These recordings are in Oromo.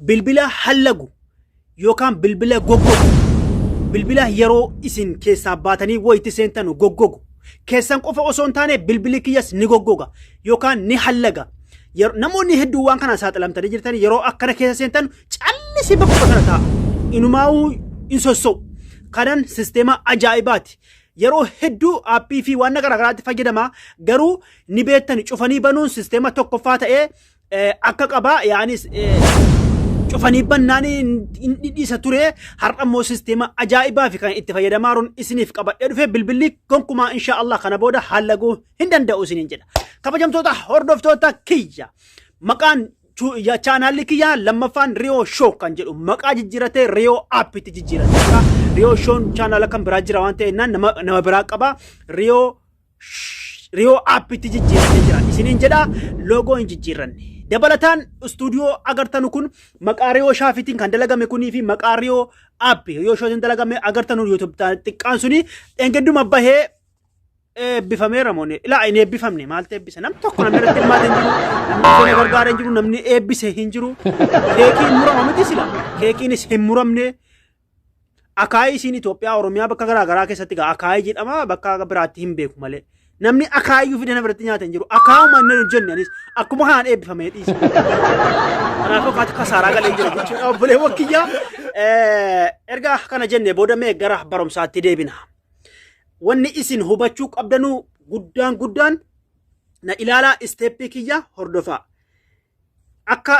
Bilbila hallagu yookaan bilbila goggogu, bilbila yeroo isin keessaa baatanii wayitti seentanu goggogu, keessan qofa osoo hin taane bilbilli kiyyas ni goggoga yookaan ni hallaga. Namoonni hedduun waan kanaan saaxilamtanii jirtan, yeroo akkana keessa seentan callisii bakkuma sana taa'a. Inumaa'uu hin sosso'u. Kanan sisteema ajaa'ibaati. Yeroo hedduu aappii fi waan garaa garaatti fayyadama, garuu ni beektan, cufanii banuun sisteema tokkoffaa ta'ee akka qabaa, yaanis cufanii bannaan hin dhidhiisa ture. Har'a immoo sisteema ajaa'ibaa fi kan itti fayyadamaa jiruun isiniif qabadhee dhufe. Bilbilli gonkumaa insha Allah kana booda hallaguu hin danda'u isiniin jedha. Kabajamtoota hordoftoota kiyya, maqaan chaanaalli kiyya lammaffaan Riyoo Show kan jedhu maqaa jijjiiratee Riyoo Aappitti jijjiiratee jira. Riyoo Shown chaanaala kan biraa jira waan ta'eef nama biraa qaba. Riyoo Aappitti jijjiiratee jira. Isiniin jedha, loogoo hin jijjiirranne. Dabalataan istuudiyoo agartanu kun maqaa Riyoo Shaafitiin kan dalagame kunii fi maqaa Riyoo Aappii Riyoo Shootiin dalagame agartanu YouTube xiqqaan suni dheengadduma bahee eebbifameera moo ilaa hin eebbifamne? Maaltu eebbise? Namni tokko namni irratti hirmaate hin jiru, namni dhufee na gargaara hin jiru, namni eebbise hin jiru. Keekiin murama miti sila, keekiinis hin muramne. Akaayii isiin Itoophiyaa, Oromiyaa bakka garaa garaa keessatti gaa akaayii jedhama, bakka biraatti hin beeku malee. Namni akaayiyyuu fide na biratti nyaata hin jiru. Akaayuma inni hojjenne anis akkuma kanaan eebbifamee dhiise. Kanaafuu kaati kasaaraa galee jira jechuudha, obboleewwan kiyya. Erga kana jenne booda mee gara barumsaatti deebina. Wanni isin hubachuu qabdanuu guddaan guddaan na ilaalaa, isteeppii kiyya hordofaa. Akka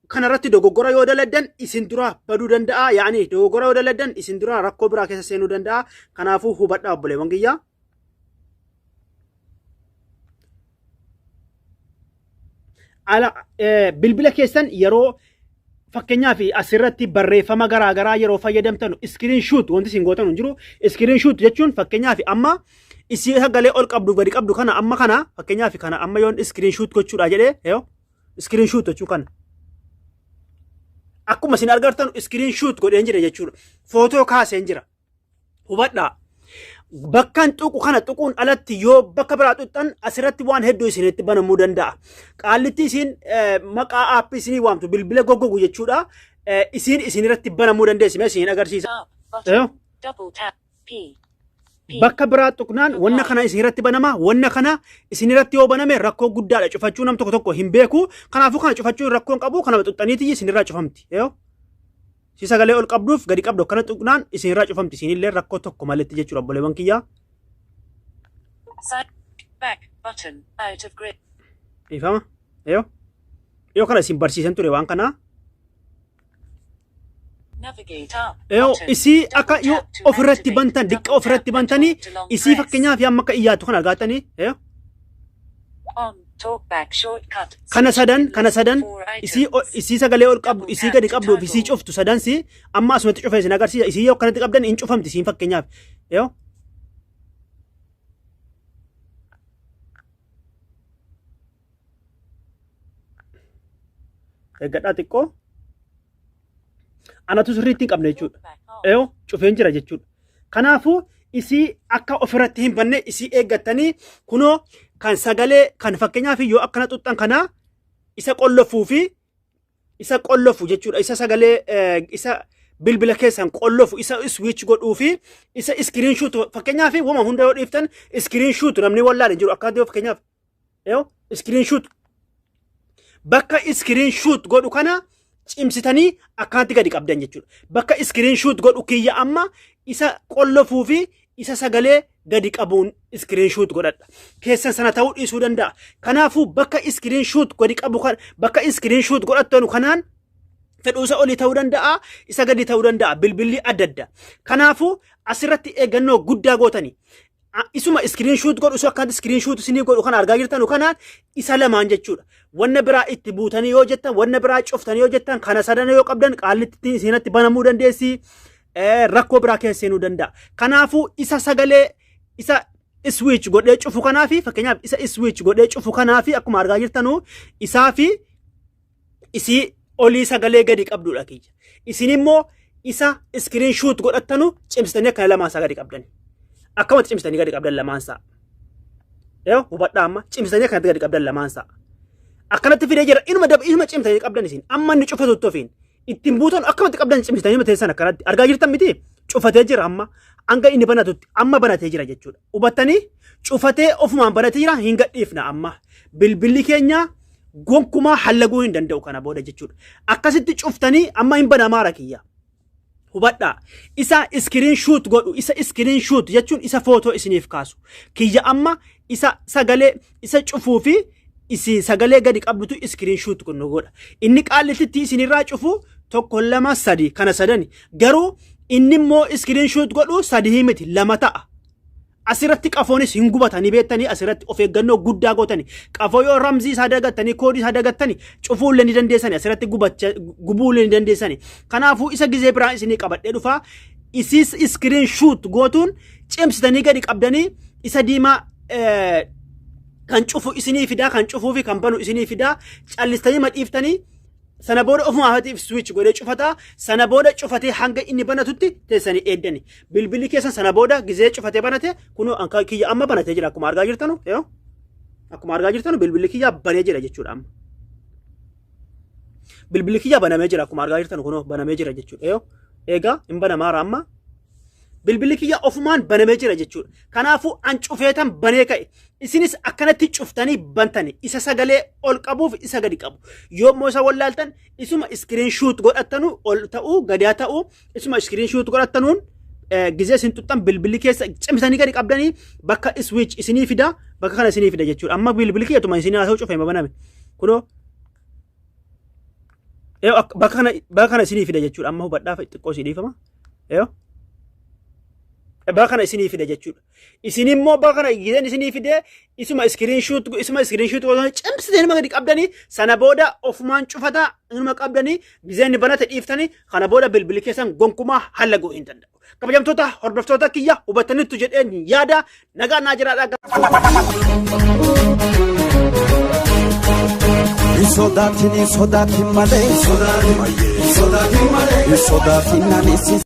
kanarratti dogoggora yoo daladdan isin dura baduu danda'a. Yaani dogoggora yoo daladdan isin dura rakkoo biraa keessa seenuu danda'a. Kanaafuu hubadhaa, obboleewwan kiyya. Ala bilbila keessan yeroo fakkeenyaaf asirratti barreeffama garaa garaa yeroo fayyadamtan iskiriin shuut wanti isin gootan hin jiru. Iskiriin shuut jechuun fakkeenyaaf amma isii sagalee ol qabdu gadi qabdu kana, amma kana fakkeenyaaf kana amma yoon iskiriin shuut gochuudha jedhee, yoo iskiriin shuut jechuu kana. Akkuma isin argartan iskiriin shuut godheen jira jechuudha. Footoo kaaseen jira. Hubadhaa. Bakkan tuqu kana tuquun alatti yoo bakka biraa tuqxan asirratti waan hedduu isinitti banamuu danda'a. Qaallitti isin maqaa aappii isinii waamtu bilbila goggogu jechuudha. Isiin isinirratti banamuu dandeessi. Mee isin agarsiisa. Up button. Double tap. P. P. Bakka biraa tuqnaan wanna kana isinirratti banama. Wanna kana isinirratti yoo baname rakkoo guddaadha. Cufachuu nam tokko tokko hin beeku. Kanaafuu kana cufachuu rakkoo hin qabu. Kana tuqxaniiti isinirraa cufamti. Yoo. Si sagalee ol qabduuf gadi qabdu akkana tuqnaan isinirraa cufamti, isinillee rakkoo tokko maletti jechuudha, obboleewwan kiyyaa. Side. Back button. Out of grid. Dhiifama. Yoo. Yoo kana isin barsiisan ture waan kanaa. Navigate up. Yoo Button. isii akka Double yoo tap to ofirratti activate. bantan diqqa Double ofirratti tap to bantanii talk to long isii press. fakkeenyaaf amma akka iyyaatu kana argaatanii. Yoo. On. Talkback shortcut. Kana Switch sadan in kana list sadan 4 isii items. isii sagalee ol qabdu, Double isii tap gadi to qabdu fi isii toggle. cuftu sadan si amma asumatti cufee isin agarsiisa. Isii yoo akkanatti qabdan hin cufamti isiin fakkeenyaaf. Yoo. Eeggadhaa xiqqoo. Anatu sirriitti hin qabne jechuudha. Talkback off. Yoo cufeen jira jechuudha. Kanaafuu isii akka ofirratti hin banne isii eeggattanii, kunoo kan sagalee kan fakkeenyaaf yoo akkana xuxxan kanaa isa qollofuu fi isa qollofu jechuudha. Isa sagalee isa bilbila keessan qollofu, isa switch godhuu fi isa screen shoot, fakkeenyaaf wama hunda yoo dhiiftan screen shoot namni wallaale hin jiru. Akka fakkeenyaaf yoo screen shoot, bakka screen shoot godhu kana cimsitanii akkanatti gadi qabdan jechuudha. Bakka screen shoot godhu kiyya amma isa qollofuu fi isa sagalee gadi qabuun screen shoot godhadha. Keessan sana ta'uu dhiisuu danda'a. Kanaafuu bakka screen shoot gadi qabu kan bakka screen shoot godhattanu kanaan fedhuusa olii ta'uu danda'a, isa gadi ta'uu danda'a, bilbilli adda adda. Kanaafuu asirratti eeggannoo guddaa gootanii. Isuma screen shoot godhu, isa akkanatti screen shoot isinii godhu kana argaa jirtanu kanaan isa lamaan jechuudha. Wanna biraa itti buutanii yoo jettan, wanna biraa cuftanii yoo jettan, kana sadan yoo qabdan qaallitti isinatti banamuu dandeessi. Rakkoo biraa keessa seenuu danda'a. Kanaafuu isa sagalee isa switch godhee cufu kanaafi, fakkeenyaaf isa switch godhee cufu kanaafi akkuma argaa jirtanu isaa fi isii olii sagalee gadi qabdudha kiyya. Isin immoo isa screen shoot godhattanu cimsitanii akkana lamaan isaa gadi qabdan. Akkamatti cimsitanii gadi qabdan lamaan isaa. Yoo hubadhaa, amma cimsitanii akkanatti gadi qabdan lamaan isaa. Akkanatti fidee jira. Inuma dab inuma cimtanii qabdan isin. Amma inni cufatutti ofiin. Ittiin buutan akkamatti qabdan cimsitanii teessan akkanatti. Argaa jirtan miti? Cufatee jira amma. Hanga inni banatutti amma banatee jira jechuudha. Hubattanii cufatee ofumaan banatee jira, hin gadhiifna amma. Bilbilli keenya gonkumaa hallaguu hin danda'u kana booda jechuudha. Akkasitti cuftanii amma hin banamaara kiyya. Hubadhaa. Isa screen shoot godhu, isa screen shoot jechuun isa footoo isiniif kaasu. Kiyya amma isa sagalee isa cufuu fi isi sagalee gadi qabdutu screen shoot kun godha. Inni qaallititti isinirraa cufu tokko, lama, sadi, kana sadani. Garuu inni immoo screen shoot godhu sadii miti, lama ta'a. Asirratti qafoonis hin gubatanii beektanii, asirratti of eeggannoo guddaa gootanii, qafoo yoo ramzii isaa dagattanii, koodii isaa dagattanii, cufuullee ni dandeessanii, asirratti gubuullee ni dandeessanii. Kanaafuu isa gizee biraa isinii qabadhee dhufaa. Isiis screen shoot gootuun cimsitanii gadi qabdanii isa diimaa kan cufu isinii fidaa, kan cufuu fi kan banu isinii fidaa. Callistanii madhiiftanii sana booda ofuma hafatiif switch godhee cufataa. Sana booda cufatee hanga inni banatutti teessanii eeddani. Bilbilli keessan sana booda gizee cufatee banate, kunoo anka kiyya amma banatee jira, akkuma argaa jirtanu. Yoo akkuma argaa jirtanu bilbilli kiyya banee jira jechuudha. Amma bilbilli kiyya banamee jira, akkuma argaa jirtanu, kunoo banamee jira jechuudha. Yoo eegaa hin banamaara, amma bilbilli kiyya ofumaan banamee jira jechuudha. Kanaafuu an cufeetan banee ka'e. Isinis akkanatti cuftanii bantani. Isa sagalee ol qabuuf isa gadi qabu. Yommuu isa wallaaltan isuma screen shoot godhattanu ol ta'uu gadi haa ta'uu, isuma screen shoot godhattanuun gizee isin xuxxan bilbilli keessa cimsanii gadi qabdanii bakka switch isinii fida, bakka kana isinii fida jechuudha. Amma bilbilli kiyyatuma isinii haasa'u cufee baname. Kunoo bakka kana isinii fida jechuudha. Amma hubadhaa, xiqqoo isii dhiifama. Yoo bakka kana isinii fida jechuudha. Isin immoo bakka kana gizeen isinii fide isuma screen shoot godhanii cimsitanii nama gadi qabdanii, sana booda ofumaan cufataa, inuma qabdanii gizeen banate dhiiftanii, kana booda bilbilli keessan gonkumaa hallaguu hin danda'u. Kabajamtoota hordoftoota kiyya, hubattanittu jedheen yaada. Nagaa naa jiraadhaa. Hin sodaatin, hin sodaatin malee, hin sodaatin malee, hin sodaatin ani si.